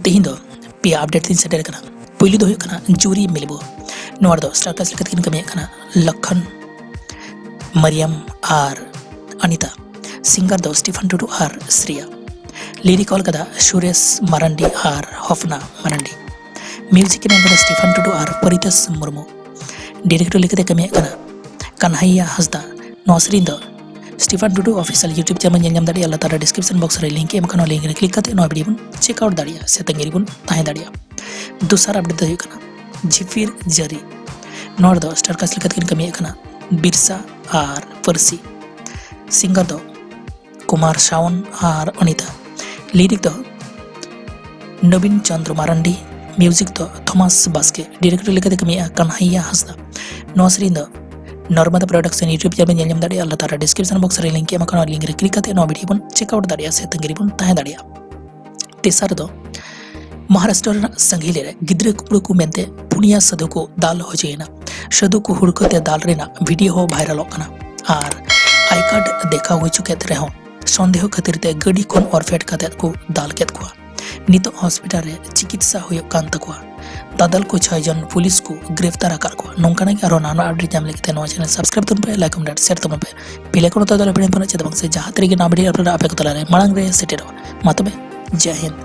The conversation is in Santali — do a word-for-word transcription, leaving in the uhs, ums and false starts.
ᱛᱮᱦᱮᱧ ᱫᱚ ᱯᱮᱭᱟ ᱟᱯᱰᱮᱴ ᱛᱤᱧ ᱥᱮᱴᱮᱨ ᱟᱠᱟᱱᱟ᱾ ᱯᱩᱭᱞᱩ ᱫᱚ ᱦᱩᱭᱩᱜ ᱠᱟᱱᱟ ᱡᱩᱨᱤ ᱢᱤᱞᱵᱚ᱾ ᱱᱚᱣᱟ ᱨᱮᱫᱚ ᱥᱴᱟᱨ ᱠᱟᱥᱴ ᱞᱮᱠᱟᱛᱮ ᱠᱤᱱ ᱠᱟᱹᱢᱤᱭᱮᱫ ᱠᱟᱱᱟ ᱞᱚᱠᱷᱚᱱ, ᱢᱟᱨᱤᱭᱟᱢ ᱟᱨ ᱚᱱᱤᱛᱟ᱾ ᱥᱤᱝᱜᱟᱨ ᱫᱚ ᱥᱴᱤᱯᱷᱟᱱ ᱴᱩᱰᱩ ᱟᱨ ᱥᱨᱤᱭᱟ᱾ ᱞᱤᱨᱤᱠ ᱚᱞ ᱠᱟᱫᱟ ᱥᱩᱨᱮᱥ ᱢᱟᱨᱟᱱᱰᱤ ᱟᱨ ᱦᱚᱯᱱᱟ ᱢᱟᱨᱟᱱᱰᱤ᱾ ᱢᱤᱣᱡᱤᱠ ᱮᱢ ᱠᱟᱫᱟ ᱥᱴᱤᱯᱷᱟᱱ ᱴᱩᱰᱩ ᱟᱨ ᱯᱚᱨᱤᱛᱳᱥ ᱢᱩᱨᱢᱩ᱾ ᱰᱤᱨᱮᱠᱴᱚᱨ ᱞᱮᱠᱟᱛᱮ ᱠᱟᱹᱢᱤᱭᱮᱫ ᱠᱟᱱᱟ ᱠᱟᱱᱦᱟᱭᱭᱟ ᱦᱟᱸᱥᱫᱟ᱾ ᱱᱚᱣᱟ ᱥᱮᱨᱮᱧ ᱫᱚ ᱥᱴᱤᱯᱷᱟᱱ ᱴᱩᱰᱩ ᱚᱯᱷᱤᱥᱤᱭᱟᱞ YouTube ᱪᱮᱱᱮᱞ ᱧᱮᱞ ᱧᱟᱢ ᱫᱟᱲᱮᱭᱟᱜᱼᱟ, ᱞᱟᱛᱟᱨ ᱨᱮ ᱰᱤᱥᱠᱨᱤᱯᱥᱚᱱ ᱵᱚᱠᱥ ᱨᱮ ᱞᱤᱝᱠ ᱮᱢ ᱟᱠᱟᱱᱟ, ᱞᱤᱝᱠ ᱨᱮ ᱠᱞᱤᱠ ᱠᱟᱛᱮ ᱱᱚᱣᱟ ᱵᱷᱤᱰᱤᱭᱳ ᱵᱚᱱ ᱪᱮᱠ ᱟᱣᱩᱴ ᱫᱟᱲᱮᱭᱟᱜᱼᱟ ᱥᱮ ᱛᱟᱺᱜᱤ ᱨᱮᱵᱚᱱ ᱛᱟᱦᱮᱸ ᱫᱟᱲᱮᱭᱟᱜᱼᱟ᱾ ᱫᱚᱥᱟᱨ ᱟᱯᱰᱮᱴ ᱫᱚ ᱦᱩᱭᱩᱜ ᱠᱟᱱᱟ ᱡᱷᱤᱯᱤᱨ ᱡᱟᱹᱨᱤ᱾ ᱱᱚᱣᱟ ᱨᱮᱫᱚ ᱥᱴᱟᱨ ᱠᱟᱥᱴ ᱞᱮᱠᱟᱛᱮ ᱠᱤᱱ ᱠᱟᱹᱢᱤᱭᱮᱫ ᱠᱟᱱᱟ ᱵᱤᱨᱥᱟ ᱟᱨ ᱯᱟᱹᱨᱥᱤ᱾ ᱥᱤᱝᱜᱟᱨ ᱫᱚ ᱠᱩᱢᱟᱨ ᱥᱟᱣᱚᱱ ᱟᱨ ᱚᱱᱤᱛᱟ᱾ ᱞᱤᱨᱤᱠ ᱫᱚ ᱱᱚᱵᱤᱱ ᱪᱚᱸᱫᱽᱨᱚ ᱢᱟᱨᱟᱱᱰᱤ᱾ ᱢᱤᱣᱡᱤᱠ ᱫᱚ ᱛᱷᱚᱢᱟᱥ ᱵᱟᱥᱠᱮ᱾ ᱰᱤᱨᱮᱠᱴᱚᱨ ᱞᱮᱠᱟᱛᱮ ᱠᱟᱹᱢᱤᱭᱮᱫᱼᱟ ᱠᱟᱱᱦᱟᱭᱭᱟ ᱦᱟᱸᱥᱫᱟ᱾ ᱱᱚᱣᱟ ᱥᱮᱨᱮᱧ ᱫᱚ ᱱᱚᱨᱢᱟᱫᱟ ᱯᱨᱚᱰᱟᱠᱥᱚᱱ YouTube ᱪᱮᱱᱮᱞ ᱧᱮᱞ ᱧᱟᱢ ᱫᱟᱲᱮᱭᱟᱜᱼᱟ, ᱞᱟᱛᱟᱨ ᱨᱮ ᱰᱤᱥᱠᱨᱤᱯᱥᱚᱱ ᱵᱚᱠᱥ ᱨᱮ ᱞᱤᱝᱠ ᱮᱢ ᱟᱠᱟᱱᱟ, ᱞᱤᱝᱠ ᱨᱮ ᱠᱞᱤᱠ ᱠᱟᱛᱮ ᱱᱚᱣᱟ ᱵᱷᱤᱰᱤᱭᱳ ᱵᱚᱱ ᱪᱮᱠ ᱟᱣᱩᱴ ᱫᱟᱲᱮᱭᱟᱜᱼᱟ ᱥᱮ ᱛᱟᱺᱜᱤ ᱨᱮᱵᱚᱱ ᱛᱟᱦᱮᱸ ᱫᱟᱲᱮᱭᱟᱜᱼᱟ᱾ ᱛᱮᱥᱟᱨ ᱫᱚ ᱢᱚᱦᱟᱨᱟᱥᱴᱨᱚ ᱨᱮᱱᱟᱜ ᱥᱟᱝᱜᱷᱤᱞᱤ ᱨᱮ ᱜᱤᱫᱽᱨᱟᱹ ᱠᱩᱢᱵᱽᱲᱩ ᱠᱚ ᱢᱮᱱᱛᱮ ᱯᱩᱱᱭᱟ ᱥᱟᱹᱫᱷᱩ ᱠᱚ ᱫᱟᱞ ᱦᱚᱪᱚᱭᱮᱱᱟ᱾ ᱥᱟᱹᱫᱷᱩ ᱠᱚ ᱦᱩᱲᱠᱟᱹ ᱛᱮ ᱫᱟᱞ ᱨᱮᱱᱟᱜ ᱵᱷᱤᱰᱤᱭᱳ ᱦᱚᱸ ᱵᱷᱟᱭᱨᱟᱞᱚᱜ ᱠᱟᱱᱟ᱾ ᱟᱨ ᱟᱭ ᱠᱟᱨᱰ ᱫᱮᱠᱷᱟᱣ ᱦᱚᱪᱚ ᱠᱮᱫ ᱨᱮᱦᱚᱸ ᱥᱚᱱᱫᱮᱦᱚ ᱠᱷᱟᱹᱛᱤᱨ ᱛᱮ ᱜᱟᱹᱰᱤ ᱠᱷᱚᱱ ᱚᱨ ᱯᱷᱮᱰ ᱠᱟᱛᱮᱫ ᱠᱚ ᱫᱟᱞ ᱠᱮᱫ ᱠᱚᱣᱟ᱾ ᱱᱤᱛᱚᱜ ᱦᱚᱥᱯᱤᱴᱟᱞ ᱨᱮ ᱪᱤᱠᱤᱛᱥᱟ ᱦᱩᱭᱩᱜ ᱠᱟᱱ ᱛᱟᱠᱚᱣᱟ᱾ ᱫᱟᱫᱟᱞ ᱠᱚ ᱪᱷᱚᱭ ᱡᱚᱱ ᱯᱩᱞᱤᱥ ᱠᱚ ᱜᱨᱮᱯᱛᱟᱨ ᱟᱠᱟᱫ ᱠᱚᱣᱟ᱾ ᱱᱚᱝᱠᱟᱱᱟᱜ ᱜᱮ ᱟᱨᱦᱚᱸ ᱱᱟᱣᱟ ᱟᱯᱰᱮᱴ ᱧᱟᱢ ᱞᱟᱹᱜᱤᱫ ᱛᱮ ᱱᱚᱣᱟ ᱪᱮᱱᱮᱞ ᱥᱟᱵᱥᱠᱨᱟᱭᱤᱵ ᱛᱟᱵᱚᱱ ᱯᱮ, ᱞᱟᱭᱤᱠ, ᱠᱚᱢᱮᱱᱴ, ᱥᱮᱭᱟᱨ ᱛᱟᱵᱚᱱ ᱯᱮ᱾ ᱯᱮᱞᱮ ᱠᱚ ᱱᱚᱛᱮ ᱫᱚ ᱟᱯᱮ ᱴᱷᱮᱱ ᱠᱷᱚᱱᱟᱜ ᱪᱮᱫ ᱵᱟᱝ ᱥᱮ ᱡᱟᱦᱟᱸ ᱛᱤᱨᱮᱜᱮ ᱱᱟᱣᱟ ᱵᱷᱤᱰᱤᱭᱳ ᱟᱯᱞᱳᱰ ᱟᱯᱮ ᱠᱚ ᱛᱟᱞᱟᱨᱮ ᱢᱟᱲᱟᱝ ᱨᱮ ᱥᱮᱴᱮᱨᱚᱜᱼᱟ᱾ ᱢᱟ ᱛᱚᱵᱮ, ᱡᱟᱭ ᱦᱤᱱᱫ᱾